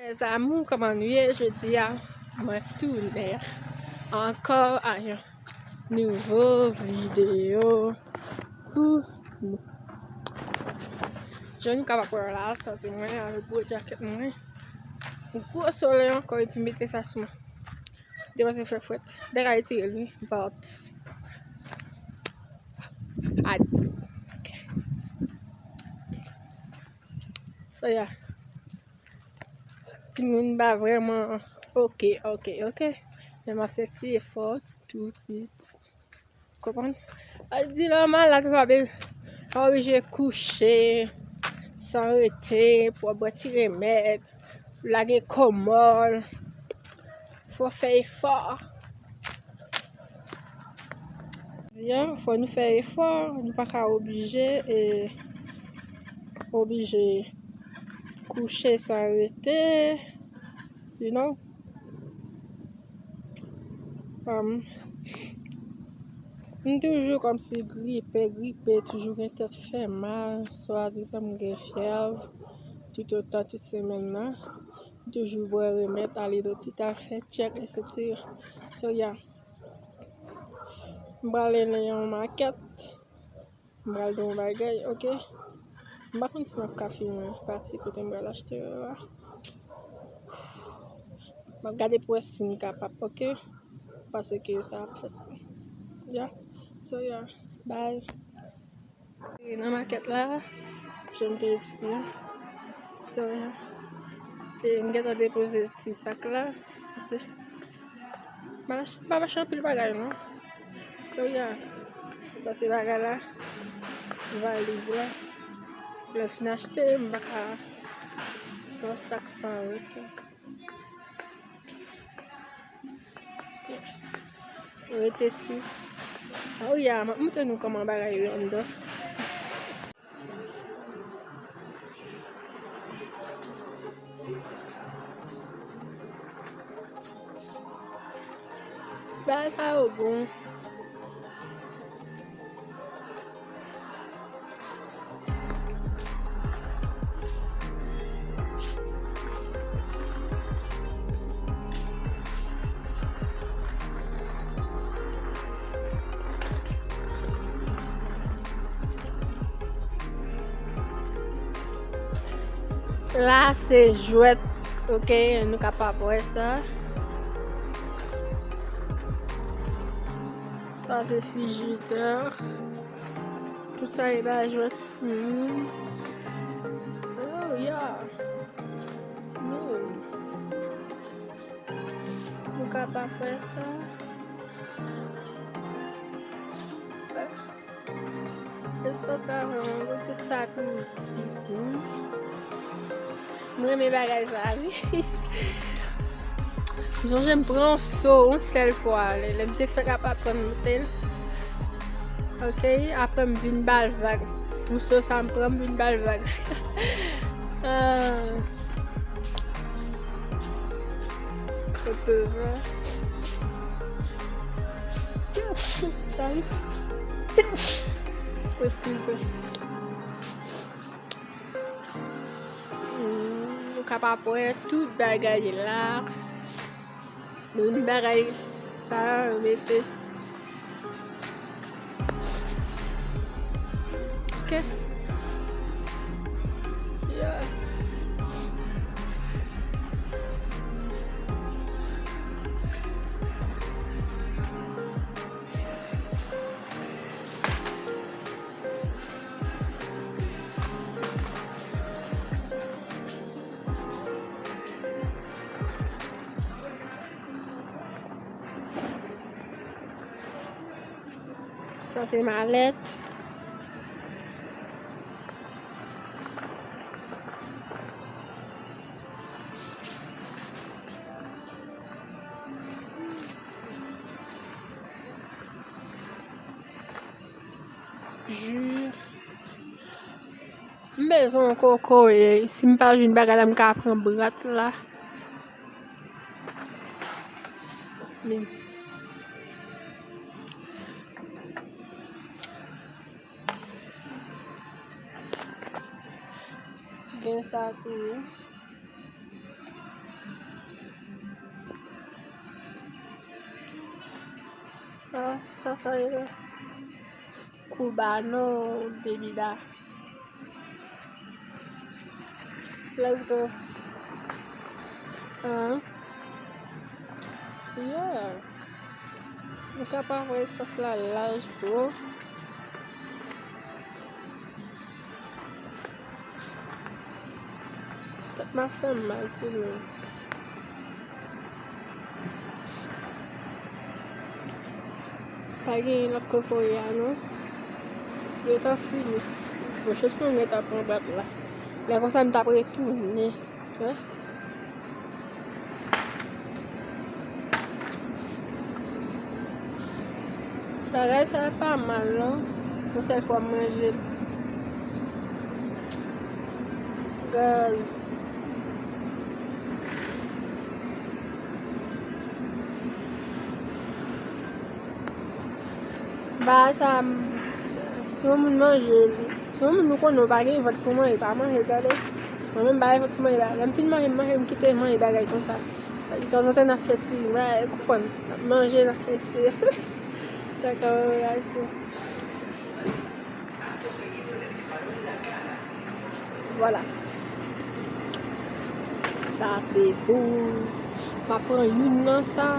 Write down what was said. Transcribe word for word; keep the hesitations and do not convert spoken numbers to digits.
Mes amours, kòman nou ye? Jodi a, mwen tounen ankò ak yon nouvo videyo pou nou. Jan nou kapab wè la, sa se mwen avèk gwo djakèt mwen. Gwo solèy ankò, epi mete sa sou mwen. Depanse fè frèt. Dèk a retire l, wi. But, I, ok. So, yeah. Timoun pa vrèman ok, ok, ok. Men m ap fè ti efò tou piti. Konprann? Sa di lè w malad, ou pa be-, pa oblije kouche san rete, pou w bwè ti remèd, pou lage kò mòl. Fò fè efò. Di a, fò nou fè efò, nou pa ka oblije, e, oblije kouche san rete, you know. Um, m toujou kòmsi gripe, gripe, toujou gen tèt fè mal, swadizan m gen fyèv, toutotan tout semèn nan. M toujou bwè remèd, ale lopital, fè tchèk, etsetera. So, yeah. M prale nan yon makèt. M pral gen yon bagay, ok? M pa konn si m ap ka filme pati kote m pral achte yo a. M ap gade pou wè si m kapab, ok? Paske sa ap fèt. Yeah. So, yeah. Bye. E nan makèt la, jan m te di nou. So, yeah. E m gentan depoze ti sak la. Pase m pa mache anpil bagay non. So, yeah. Sa se bagay la. Valiz la. Lè m fin achte, m pa ka pran sak san rete. Rete sou. Oh, yeah, m ap montre nou kòman bagay yo anndan. Bagay sa yo bon. La se jwèt, ok, nou kapab wè sa. Sa se frijidè. Tout sa e ba jwèt timoun. Oh, yeah. Mm. Nou kapab fè sa. Espas la vrèman bon, tout sa pou timoun. M renmen bagay sa, wi. M sonje m pran yon so yon sèl fwa, lè, lè m te fèk ap aprann monte l. Ok, apre m vin ba l vag. Pou so sa m pran, m vin ba l vag. Ah. Foto vre. Sa wi. Eskize. Hmm, nou kapab wè tout bagay la. Menm bagay sa yo mete. Ok. Yeah. Sa se malèt. Ji. M bezwen yon kokoye. Si m pa jwenn bagay la, m ka pran brat la. Men. Gen sa tou wi. Sa sa ye la. Cubano, bebida. Let's go. Hein? Yeah. Nou ka pa wè espas la laj, bro. Tèt m ap fè m mal, timoun. Pa gen lòt kote pou ye a, non. Yo t ap fini. Bon, chans pou mwen t ap pran bat la. Lè konsa, m t ap retounen. Wè. Bagay sa pa mal, non. Yon sèl fwa m manje l. Gaz. Bagay sa, m, si yon moun manje l, si yon moun nou konnen w pa gen vant pou manje, pa manje l, tande. Mwen menm, m pa gen vant pou manje bagay. Lè m fin manje, m manje, m kite manje bagay konsa. Tanzantan, n ap fè ti bagay, ou konprann, n ap manje, n ap fè eksperyans. Dakò, bagay sa. Vwala. Sa se pou m ap pran youn nan sa.